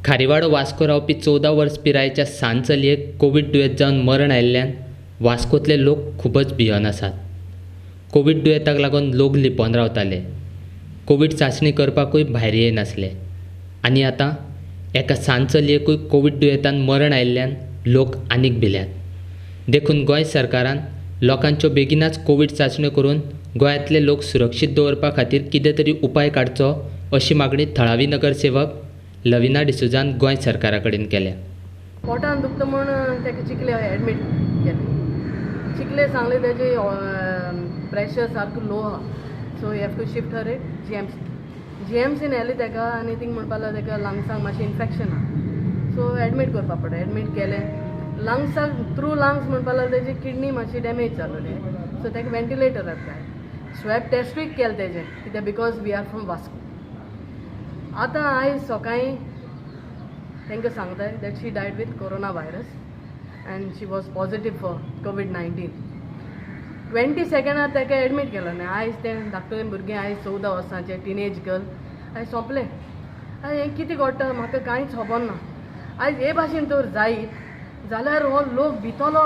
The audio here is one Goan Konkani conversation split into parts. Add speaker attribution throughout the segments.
Speaker 1: खारीवाडो वास्को रावपी 14 वर्स पिरायेच्या सान चलयेक कोवीड दुयेंत जावन मरण आयिल्ल्यान वास्कोतले लोक खुबच भियोन आसात. कोवीड दुयेंताक लागून लोक लिपोन रावताले. कोवीड चांचणी करपाकूय भायर येयनासले आनी आतां एका सान चलयेकूय कोवीड दुयेंतान मरण आयिल्ल्यान लोक आनीक भिल्यात. देखून गोंय सरकारान लोकांच्यो बेगिनाच कोवीड चांचण्यो करून गोंयांतले लोक सुरक्षीत दवरपा खातीर कितें तरी उपाय काडचो अशी मागणी थळावी नगरसेवक लविना डिसोझान गोंय सरकारा कडेन केल्या.
Speaker 2: पोटान दुखता म्हूण ताका चिखले एडमीट केलें. चिखले सांगलें तेजे प्रेशर सारको लो आहा, so you have to shift her at GMC. जीएमसीन व्हेलें ताका आनी थिंग म्हणपा लागलो ताका लंग्सांक मातशें इन्फेक्शन आहा, सो एडमीट करपा पडटा. एडमीट केलें, लंग्साक थ्रू लंग्स म्हणपा लागलो तेजी किडनी मातशी डॅमेज जालोली, सो ताका वेंटिलेटरार जाय. स्वॅब टेस्टूय केलें तेजें, कित्याक because we are from Vasco. आतां आयज सकाळीं तांकां सांगताय that she died with corona virus and she was positive for COVID-19. 22 ताका एडमीट केलो न्ही. आयज तें धाकटुलें भुरगें, आयज 14 वर्सांचें टिनेज गर्ल, आयज सोंपलें. आयज हें कितें घडटा म्हाका कांयच खबर ना. आयज हे भाशेन तर जायत जाल्यार हो लोक भितलो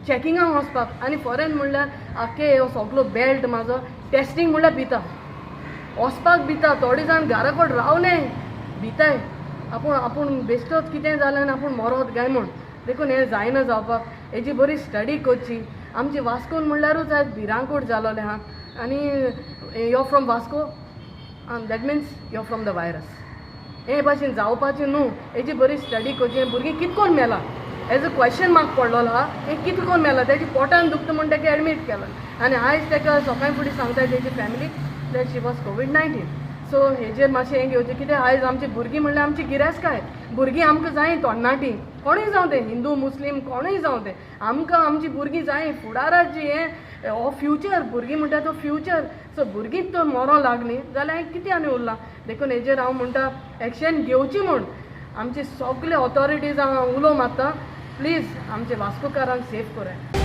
Speaker 2: चॅकिंगाक वचपाक. आनी फॉरेन म्हणल्यार आख्खे हो सगलो बेल्ट म्हाजो टेस्टींग म्हणल्यार भिता, वचपाक भिता. थोडे जाण घरा कडेन रावले भिताय, आपूण आपूण बेश्टोच कितें जालें आनी आपूण मरोत काय म्हूण. देखून हें जायना जावपाक, हेजी बरी स्टडी करची. आमची वास्कोन म्हणल्यारूच आयज भिरांकूळ जालोलें आहा. आनी you from Vasco, that means you from the virus. हे भाशेन जावपाचें न्हू. हेजी बरी स्टडी करची. भुरगीं कितें करून मेला, एज अ क्वेश्चन मार्क पडलेलो आहा. हें कितें करून मेला? तेजी पोटान दुखता म्हूण ताका एडमीट केला आनी आयज ताका सकाळीं फुडें सांगता तेजी family that she was COVID-19. So हेजेर मातशें हें घेवचें, कित्याक आयज आमची भुरगीं म्हणल्यार आमची गिरेस्तकाय. भुरगीं आमकां जाय तरणाटीं, कोणूय जावं तें, हिंदू मुस्लीम कोणूय जावं तें, आमकां आमची भुरगीं जाय फुडाराची. हें हो फ्युचर, भुरगीं म्हणटा तो फ्युचर. सो भुरगींच तर मरों लागलीं जाल्यार कितें आनी उरलां? देखून हेजेर हांव म्हणटा एक्शन घेवची म्हूण आमचे सगळे ऑथॉरिटीज हांव उलो मारता, प्लीज आमचे वास्कोकारांक सेफ करात.